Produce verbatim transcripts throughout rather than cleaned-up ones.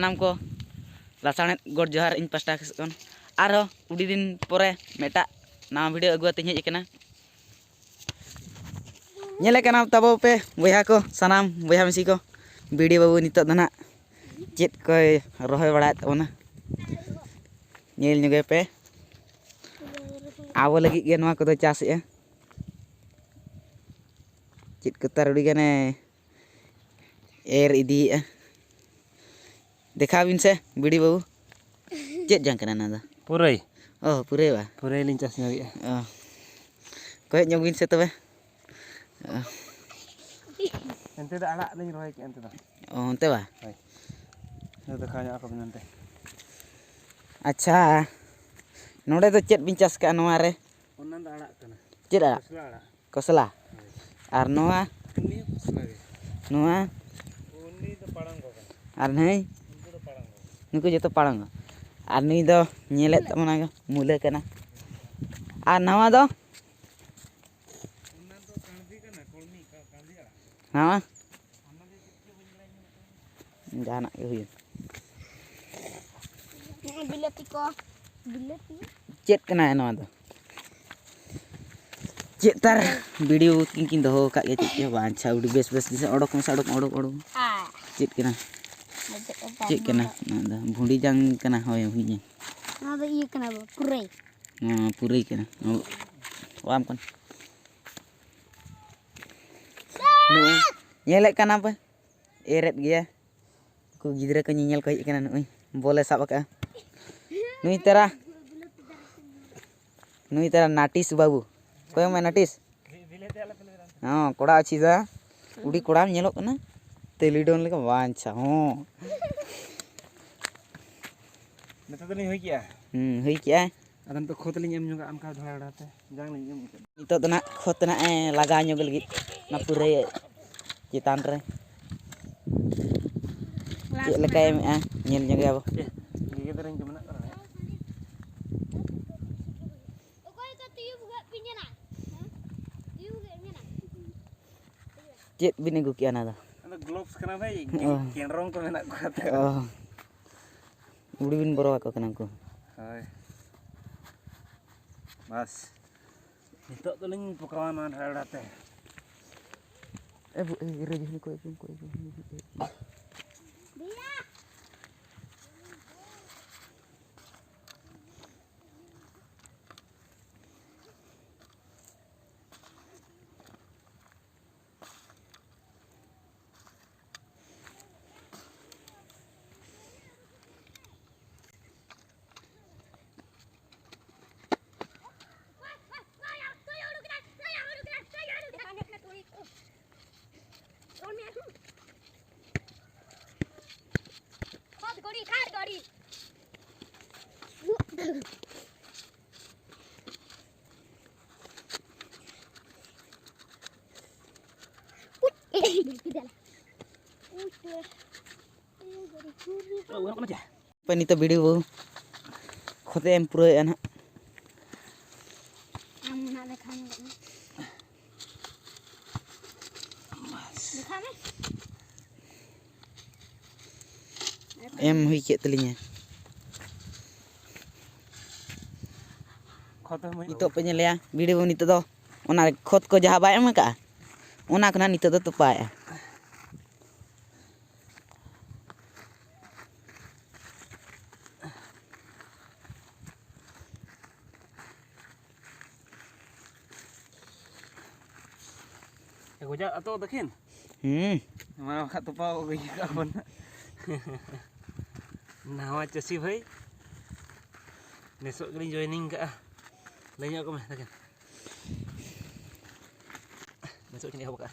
ᱥᱟᱱᱟᱢ ᱠᱚ ᱞᱟᱥᱟᱲᱦᱮᱫ ᱜᱚᱰ ᱡᱚᱦᱟᱨ ᱤᱧ ᱯᱟᱥᱴᱟ ᱥᱮᱫ ᱠᱷᱚᱱ᱾ ᱟᱨᱦᱚᱸ ᱟᱹᱰᱤ ᱫᱤᱱ ᱯᱚᱨᱮ ᱢᱤᱫᱴᱟᱜ ᱱᱟᱣᱟ ᱵᱷᱤᱰᱤᱭᱳ ᱟᱹᱜᱩ ᱠᱟᱛᱮᱧ ᱦᱮᱡ ᱟᱠᱟᱱᱟ᱾ ᱧᱮᱞᱮ ᱠᱟᱱᱟ ᱛᱟᱵᱚ ᱯᱮ ᱵᱚᱭᱦᱟ ᱠᱚ, ᱥᱟᱱᱟᱢ ᱵᱚᱭᱦᱟ ᱢᱤᱥᱤ ᱠᱚ, ᱵᱤᱰᱤ ᱵᱟᱹᱵᱩ ᱱᱤᱛᱚᱜ ᱫᱚ ᱱᱟᱦᱟᱜ ᱪᱮᱫ ᱠᱚᱭ ᱨᱚᱦᱚᱭ ᱵᱟᱲᱟᱭᱮᱫ ᱛᱟᱵᱚᱱᱟ, ᱧᱮᱞ ᱧᱚᱜᱮ ᱯᱮ᱾ ᱟᱵᱚ ᱞᱟᱹᱜᱤᱫ ᱜᱮ ᱱᱚᱣᱟ ᱠᱚᱫᱚ ᱪᱟᱥᱮᱜᱼᱟ᱾ ᱪᱮᱫ ᱠᱚ ᱛᱟᱨ ᱟᱹᱰᱤ ᱜᱟᱱᱮ ᱮᱨ ᱤᱫᱤᱭᱮᱜᱼᱟ᱾ ᱫᱮᱠᱷᱟᱣ ᱵᱤᱱ ᱥᱮ ᱵᱤᱰᱤ ᱵᱟᱹᱵᱩ, ᱪᱮᱫ ᱡᱟᱝ ᱠᱟᱱᱟ ᱱᱚᱣᱟ ᱫᱚ? ᱯᱩᱨᱟᱹᱭ᱾ ᱚ, ᱯᱩᱨᱟᱹᱭ ᱵᱟ? ᱯᱩᱨᱟᱹᱭ ᱞᱤᱧ ᱪᱟᱥ ᱧᱚᱜᱮᱜᱼᱟ᱾ ᱚ, ᱠᱚᱭᱚᱜ ᱧᱚᱜ ᱵᱤᱱ ᱥᱮ ᱛᱚᱵᱮ᱾ ᱚ᱾ ᱮᱱᱛᱮ ᱫᱚ ᱟᱲᱟᱜ ᱞᱤᱧ ᱨᱚᱦᱚᱭ ᱠᱮᱜᱼᱟ ᱮᱱᱛᱮ ᱫᱚ᱾ ᱚ, ᱚᱱᱛᱮ ᱵᱟ? ᱦᱳᱭ᱾ ᱫᱮᱠᱷᱟᱣ ᱧᱚᱜ ᱟᱠᱚ ᱵᱤᱱ ᱚᱱᱛᱮ᱾ ᱟᱪᱪᱷᱟ, ᱱᱚᱰᱮ ᱫᱚ ᱪᱮᱫ ᱵᱤᱱ ᱪᱟᱥ ᱠᱟᱜᱼᱟ ᱱᱚᱣᱟ ᱨᱮ? ᱚᱱᱟ ᱫᱚ ᱟᱲᱟᱜ ᱠᱟᱱᱟ᱾ ᱪᱮᱫ ᱟᱲᱟᱜ? ᱠᱚᱥᱞᱟ ᱟᱲᱟᱜ᱾ ᱠᱚᱥᱞᱟ? ᱦᱳᱭ᱾ ᱟᱨ ᱱᱚᱣᱟ? ᱩᱱᱤ ᱦᱚᱸ ᱠᱚᱥᱞᱟ ᱜᱮ᱾ ᱱᱚᱣᱟ? ᱩᱱᱤ ᱫᱚ ᱯᱟᱲᱟᱝᱜᱚ ᱠᱟᱱᱟ᱾ ᱟᱨ ᱱᱟᱹᱭ? ᱩᱱᱠᱩ ᱫᱚ ᱯᱟᱲᱟᱝᱜᱚ᱾ ᱱᱩᱠᱩ ᱡᱚᱛᱚ ᱯᱟᱲᱟᱝᱜᱚ᱾ ᱟᱨ ᱱᱩᱭ ᱫᱚ ᱧᱮᱞᱮᱫ ᱛᱟᱵᱚᱱᱟ ᱢᱩᱞᱟᱹ ᱠᱟᱱᱟ᱾ ᱟᱨ ᱱᱟᱣᱟ ᱫᱚ? ᱚᱱᱟ ᱫᱚ ᱠᱟᱬᱵᱤ ᱠᱟᱱᱟ, ᱠᱚᱲᱢᱤ, ᱠᱟ-, ᱠᱟᱬᱵᱤ ᱟᱲᱟᱜ᱾ ᱦᱮᱸ᱾ ᱡᱟᱦᱟᱱᱟᱜ ᱜᱮ ᱦᱩᱭᱮᱱ᱾ ᱵᱤᱞᱟᱹᱛᱤ ᱠᱚ, ᱵᱤᱞᱟᱹᱛᱤ᱾ ᱪᱮᱫ ᱠᱟᱱᱟ ᱱᱚᱣᱟ ᱫᱚ? ᱪᱮᱫ ᱛᱟᱨ ᱵᱤᱰᱤᱭᱳ ᱠᱤᱱ, ᱠᱤᱱ ᱫᱚᱦᱚ ᱟᱠᱟᱫ ᱜᱮᱭᱟ, ᱪᱮᱫ ᱪᱚ ᱵᱟᱝ᱾ ᱟᱪᱪᱷᱟ, ᱟᱹᱰᱤ ᱵᱮᱥ, ᱵᱮᱥ ᱫᱤᱥᱟᱹ᱾ ᱚᱰᱚᱠ ᱢᱮᱥᱮ, ᱚᱰᱚᱠ, ᱚᱰᱚᱠ, ᱚᱰᱚᱠ᱾ ᱦᱮᱸ᱾ ᱪᱮᱫ ᱠᱟᱱᱟ? ᱪᱮᱫ ᱠᱟᱱᱟ? ᱪᱮᱫ ᱠᱟᱱᱟ? ᱱᱚᱣᱟ ᱫᱚ ᱵᱷᱩᱸᱰᱤ ᱡᱟᱝ ᱠᱟᱱᱟ᱾ ᱦᱳᱭ, ᱵᱷᱩᱸᱰᱤ ᱡᱟᱝ᱾ ᱱᱚᱣᱟ ᱫᱚ ᱤᱭᱟᱹ ᱠᱟᱱᱟ ᱵᱚ, ᱯᱩᱨᱟᱹᱭ᱾ ᱱᱚᱣᱟ ᱯᱩᱨᱟᱹᱭ ᱠᱟᱱᱟ᱾ ᱱᱚᱣᱟ ᱟᱢ ᱠᱟᱱᱟ᱾ ᱱᱚᱣᱟ ᱧᱮᱞᱮᱫ ᱠᱟᱱᱟ ᱯᱮ? ᱮᱨᱮᱫ ᱜᱮᱭᱟ᱾ ᱩᱱᱠᱩ ᱜᱤᱫᱽᱨᱟᱹ ᱠᱚ ᱧᱮᱧᱮᱞ ᱠᱚ ᱦᱮᱡ ᱟᱠᱟᱱᱟ᱾ ᱱᱚᱜᱼᱚᱭ ᱵᱚᱞᱮ ᱥᱟᱵ ᱟᱠᱟᱫᱼᱟ᱾ ᱱᱩᱭ ᱛᱟᱨᱟ, ᱱᱩᱭ ᱛᱟᱨᱟ ᱱᱟᱴᱤᱥ ᱵᱟᱹᱵᱩ᱾ ᱚᱠᱚᱭ ᱢᱮ ᱱᱟᱴᱤᱥ? ᱦᱚᱸ, ᱠᱚᱲᱟ ᱟᱪᱷᱤ ᱫᱟ᱾ ᱩᱰᱤ ᱠᱚᱲᱟᱢ ᱧᱮᱞᱚᱜ ᱠᱟᱱᱟ᱾ ᱛᱮᱞᱤᱰᱚᱱ ᱞᱮᱠᱟ ᱵᱟᱧᱪᱟ ᱦᱚᱸ᱾ ᱱᱤᱛᱚᱜ ᱫᱚᱞᱤᱧ ᱦᱩᱭ ᱠᱮᱜᱼᱟ᱾ ᱦᱩᱸ, ᱦᱩᱭ ᱠᱮᱜᱼᱟᱭ᱾ ᱟᱫᱚ ᱱᱤᱛᱚᱜ ᱠᱷᱚᱛ ᱞᱤᱧ ᱮᱢ ᱧᱚᱜᱟ ᱚᱱᱠᱟ ᱫᱷᱟᱲᱟ ᱫᱷᱟᱲᱟ ᱛᱮ᱾ ᱡᱟᱝ ᱞᱤᱧ ᱮᱢ ᱠᱮᱫ᱾ ᱱᱤᱛᱚᱜ ᱫᱚ ᱱᱟᱜ ᱠᱷᱚᱛ ᱱᱟᱜ ᱮ ᱞᱟᱜᱟᱣ ᱧᱚᱜ ᱞᱟᱹᱜᱤᱫ ᱚᱱᱟ ᱯᱩᱨᱟᱹᱭ ᱪᱮᱛᱟᱱ ᱨᱮ᱾ ᱪᱮᱫ ᱞᱮᱠᱟᱭ ᱮᱢᱮᱜᱼᱟ ᱧᱮᱞ ᱧᱚᱜ ᱜᱮᱭᱟᱵᱚ᱾ ᱜᱮᱜᱮᱫ ᱨᱮᱱ ᱠᱚ ᱢᱮᱱᱟᱜ ᱠᱚᱣᱟ᱾ ᱚᱠᱚᱭ ᱠᱚ ᱛᱩᱭᱩ ᱵᱷᱩᱜᱟᱹᱜ ᱯᱤᱧ ᱧᱮᱞᱟ? ᱦᱮᱸ? ᱛᱩᱭᱩ ᱵᱷᱩᱜᱟᱹᱜ ᱧᱮᱞᱟ? ᱪᱮᱫ ᱵᱤᱱ ᱟᱹᱜᱩ ᱠᱮᱜᱼᱟ ᱚᱱᱟ ᱫᱚ? ᱟᱫᱚ ᱜᱞᱳᱵᱥ ᱠᱟᱱᱟ ᱵᱷᱟᱭ, ᱚ᱾ ᱠᱮᱱᱰᱨᱚᱝ ᱠᱚ ᱢᱮᱱᱟᱜ ᱠᱚᱣᱟ ᱛᱚ᱾ ᱚ᱾ ᱩᱲᱤ ᱵᱤᱱ ᱵᱚᱨᱚ ᱟᱠᱚ ᱠᱟᱱᱟ ᱩᱱᱠᱩ᱾ ᱦᱳᱭ᱾ ᱵᱟᱥ᱾ ᱱᱤᱛᱚᱜ ᱫᱚᱞᱤᱧ ᱯᱚᱠᱟᱣᱟ ᱱᱚᱣᱟ ᱰᱷᱟᱲᱟ ᱰᱷᱟᱲᱟ ᱛᱮ᱾ ᱮ ᱵᱩ-, ᱮ, ᱨᱮ ᱡᱩᱦᱩᱱ ᱠᱚ, ᱮ ᱵᱩ-, ᱠᱚ, ᱮ ᱵᱩ-, ᱮ ᱵᱩ-, ᱮ ᱵᱩ-, ᱦᱟᱯᱮ ᱱᱤᱛᱚᱜ ᱵᱷᱤᱰᱤᱭᱳ ᱵᱚ ᱠᱷᱚᱛᱮ ᱮᱢ ᱯᱩᱨᱟᱹᱣᱮᱫᱼᱟ ᱱᱟᱦᱟᱜ᱾ ᱟᱢ ᱚᱱᱟ ᱫᱮᱠᱷᱟᱣ ᱧᱚᱜᱚᱜ ᱢᱮ᱾ ᱫᱮᱠᱷᱟᱣ ᱢᱮ᱾ ᱮᱢ ᱦᱩᱭ ᱠᱮᱫ ᱛᱟᱹᱞᱤᱧᱟ᱾ ᱠᱷᱚᱛ ᱮᱢ ᱦᱩᱭᱩᱜᱼᱟ᱾ ᱱᱤᱛᱚᱜ ᱯᱮ ᱧᱮᱞᱮᱭᱟ ᱵᱷᱤᱰᱤᱭᱳ ᱵᱚ ᱱᱤᱛᱚᱜ ᱫᱚ, ᱚᱱᱟ ᱠᱷᱚᱛ ᱠᱚ ᱡᱟᱦᱟᱸ ᱵᱟᱭ ᱮᱢ ᱟᱠᱟᱫᱼᱟ, ᱚᱱᱟ ᱠᱷᱚᱱᱟᱜ ᱱᱤᱛᱚᱜ ᱫᱚ ᱛᱚᱯᱟᱭᱮᱫᱼᱟ᱾ ᱮ, ᱜᱚᱡᱟᱜ ᱟᱛᱳ ᱫᱟᱹᱠᱷᱤᱱ? ᱦᱩᱸ᱾ ᱢᱟ ᱵᱟᱠᱷᱟᱡ ᱛᱚᱯᱟ ᱤᱭᱟᱹ ᱠᱟᱜ ᱵᱚᱱ᱾ ᱱᱟᱣᱟ ᱪᱟᱹᱥᱤ ᱵᱷᱟᱹᱭ, ᱱᱮᱥᱚᱜ ᱜᱮᱞᱤᱧ ᱡᱚᱭᱮᱱᱤᱝ ᱠᱟᱜᱼᱟ᱾ ᱞᱟᱹᱭ ᱧᱚᱜ ᱠᱚ ᱢᱮ ᱫᱟᱹᱠᱷᱤᱱ᱾ ᱱᱮᱥᱚᱜ ᱜᱮᱞᱤᱧ ᱮᱦᱚᱵ ᱠᱟᱜᱼᱟ᱾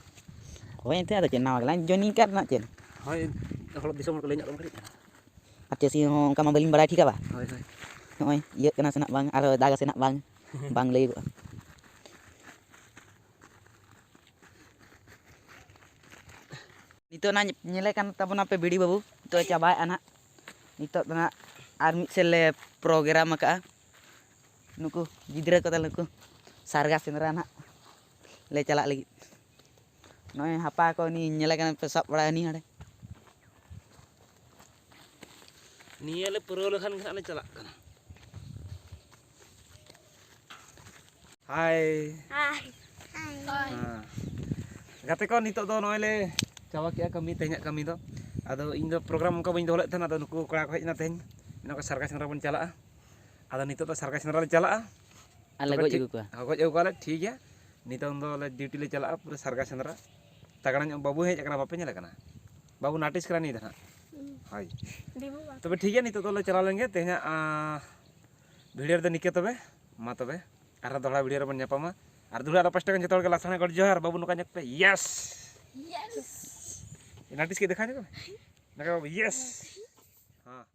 ᱦᱳᱭ, ᱮᱱᱛᱮ ᱟᱫᱚ ᱪᱮᱫ, ᱱᱟᱣᱟ ᱜᱮᱞᱟᱝ ᱡᱚᱭᱮᱱᱤᱝ ᱠᱟᱜ ᱨᱮᱱᱟᱜ ᱪᱮᱫ? ᱦᱳᱭ, ᱦᱚᱲ ᱫᱤᱥᱚᱢ ᱦᱚᱲ ᱠᱚ ᱞᱟᱹᱭ ᱧᱚᱜ ᱠᱚ ᱠᱟᱹᱴᱤᱡ᱾ ᱟᱨ ᱪᱟᱹᱥᱤ ᱦᱚᱸ ᱚᱱᱠᱟ ᱢᱟ ᱵᱟᱹᱞᱤᱧ ᱵᱟᱲᱟᱭ ᱴᱷᱤᱠᱟ ᱵᱟ᱾ ᱦᱳᱭ, ᱦᱳᱭ᱾ ᱱᱚᱜᱼᱚᱭ ᱤᱭᱟᱹᱜ ᱠᱟᱱᱟ ᱥᱮ ᱱᱟᱜ ᱵᱟᱝ, ᱟᱨᱦᱚᱸ ᱫᱟᱜᱟ ᱥᱮ ᱱᱟᱜ ᱵᱟᱝ, ᱵᱟᱝ ᱞᱟᱹᱭᱚᱜᱼᱟ᱾ ᱱᱤᱛᱚᱜ ᱱᱟᱜ ᱧᱮᱞᱮ ᱠᱟᱱ ᱛᱟᱵᱚᱱᱟ ᱯᱮ ᱵᱤᱰᱤ ᱵᱟᱹᱵᱩ, ᱱᱤᱛᱚᱜ ᱮ ᱪᱟᱵᱟᱭᱮᱫᱼᱟ ᱱᱟᱜ᱾ ᱱᱤᱛᱚᱜ ᱫᱚ ᱱᱟᱜ ᱟᱨ ᱢᱤᱫ ᱥᱮᱫ ᱞᱮ ᱯᱨᱳᱜᱨᱟᱢ ᱟᱠᱟᱫᱼᱟ᱾ ᱱᱩᱠᱩ ᱜᱤᱫᱽᱨᱟᱹ ᱠᱚ ᱛᱟᱞᱮ, ᱱᱩᱠᱩ ᱥᱟᱨᱜᱟ ᱥᱮᱸᱫᱽᱨᱟ ᱱᱟᱜ ᱞᱮ ᱪᱟᱞᱟᱜ ᱞᱟᱹᱜᱤᱫ᱾ ᱱᱚᱜᱼᱚᱭ ᱦᱟᱯᱟ ᱠᱚ ᱩᱱᱤ ᱧᱮᱞᱮ ᱠᱟᱱᱟ ᱯᱮ, ᱥᱟᱵ ᱵᱟᱲᱟ ᱩᱱᱤ ᱦᱟᱸᱰᱮ᱾ ᱱᱤᱭᱟᱹ ᱞᱮ ᱯᱩᱨᱟᱹᱣ ᱞᱮᱠᱷᱟᱱ ᱜᱮ ᱦᱟᱸᱜ ᱞᱮ ᱪᱟᱞᱟᱜ ᱠᱟᱱᱟ᱾ ᱦᱟᱭ᱾ ᱦᱟᱭ᱾ ᱦᱮᱸ᱾ ᱜᱟᱛᱮ ᱠᱚ, ᱱᱤᱛᱚᱜ ᱫᱚ ᱱᱚᱜᱼᱚᱭ ᱞᱮ ᱪᱟᱵᱟ ᱠᱮᱜᱼᱟ ᱠᱟᱹᱢᱤ, ᱛᱮᱦᱮᱧᱟᱜ ᱠᱟᱹᱢᱤ ᱫᱚ᱾ ᱟᱫᱚ ᱤᱧ ᱫᱚ ᱯᱨᱳᱜᱨᱟᱢ ᱚᱱᱠᱟ ᱵᱟᱹᱧ ᱫᱚᱦᱚ ᱞᱮᱫ ᱛᱟᱦᱮᱱᱟ, ᱟᱫᱚ ᱱᱩᱠᱩ ᱠᱚᱲᱟ ᱠᱚ ᱦᱮᱡ ᱮᱱᱟ ᱛᱮᱦᱮᱧ, ᱢᱮᱱᱟᱜ ᱠᱚ ᱥᱟᱨᱜᱟ ᱥᱮᱸᱫᱽᱨᱟ ᱵᱚᱱ ᱪᱟᱞᱟᱜᱼᱟ᱾ ᱟᱫᱚ ᱱᱤᱛᱚᱜ ᱫᱚ ᱥᱟᱨᱜᱟ ᱥᱮᱸᱫᱽᱨᱟ ᱞᱮ ᱪᱟᱞᱟᱜᱼᱟ᱾ ᱟᱞᱮ ᱜᱚᱡ ᱟᱹᱜᱩ ᱠᱚᱣᱟ᱾ ᱦᱚᱸ, ᱜᱚᱡ ᱟᱹᱜᱩ ᱠᱚᱣᱟᱞᱮ, ᱴᱷᱤᱠ ᱜᱮᱭᱟ᱾ ᱱᱤᱛᱚᱝ ᱫᱚ ᱟᱞᱮ ᱰᱤᱭᱩᱴᱤ ᱞᱮ ᱪᱟᱞᱟᱜᱼᱟ, ᱯᱩᱨᱟᱹ ᱥᱟᱨᱜᱟ ᱥᱮᱸᱫᱽᱨᱟ᱾ ᱛᱟᱜᱲᱟ ᱧᱚᱜ ᱵᱟᱹᱵᱩ ᱦᱮᱡ ᱟᱠᱟᱱᱟ, ᱵᱟᱯᱮ ᱧᱮᱞ ᱟᱠᱟᱱᱟ? ᱵᱟᱹᱵᱩ ᱱᱟᱴᱤᱥ ᱠᱟᱱᱟ ᱱᱤᱭᱟᱹ ᱫᱚ ᱦᱟᱸᱜ᱾ ᱦᱳᱭ᱾ ᱫᱤᱵᱩ ᱵᱟᱵᱟ᱾ ᱛᱚᱵᱮ ᱴᱷᱤᱠ ᱜᱮᱭᱟ, ᱱᱤᱛᱚᱜ ᱫᱚᱞᱮ ᱪᱟᱞᱟᱣ ᱞᱮᱱ ᱜᱮ ᱛᱮᱦᱮᱧᱟᱜ, ᱟᱸ, ᱵᱷᱤᱰᱤᱭᱳ ᱨᱮᱫᱚ ᱱᱤᱠᱟᱹ ᱛᱚᱵᱮ᱾ ᱢᱟ ᱛᱚᱵᱮ, ᱟᱨᱦᱚᱸ ᱫᱚᱦᱲᱟ ᱵᱷᱤᱰᱤᱭᱳ ᱨᱮᱵᱚᱱ ᱧᱟᱯᱟᱢᱟ᱾ ᱟᱨ ᱫᱩᱦᱲᱟ ᱟᱨ ᱯᱟᱥᱴᱟ ᱠᱷᱚᱱ ᱡᱚᱛᱚ ᱦᱚᱲ ᱜᱮ ᱞᱟᱥᱟᱬᱦᱮ ᱜᱚᱰ ᱡᱚᱦᱟᱨ᱾ ᱵᱟᱹᱵᱩ ᱱᱚᱝᱠᱟ ᱧᱮᱞ ᱯᱮ, ᱭᱮᱥ᱾ ᱱᱟᱴᱤᱥ ᱠᱮ ᱫᱮᱠᱷᱟ ᱧᱚᱜ ᱢᱮ᱾ ᱱᱚᱝᱠᱟ ᱵᱟᱹᱵᱩ, ᱭᱮᱥ᱾ ᱦᱮᱸ᱾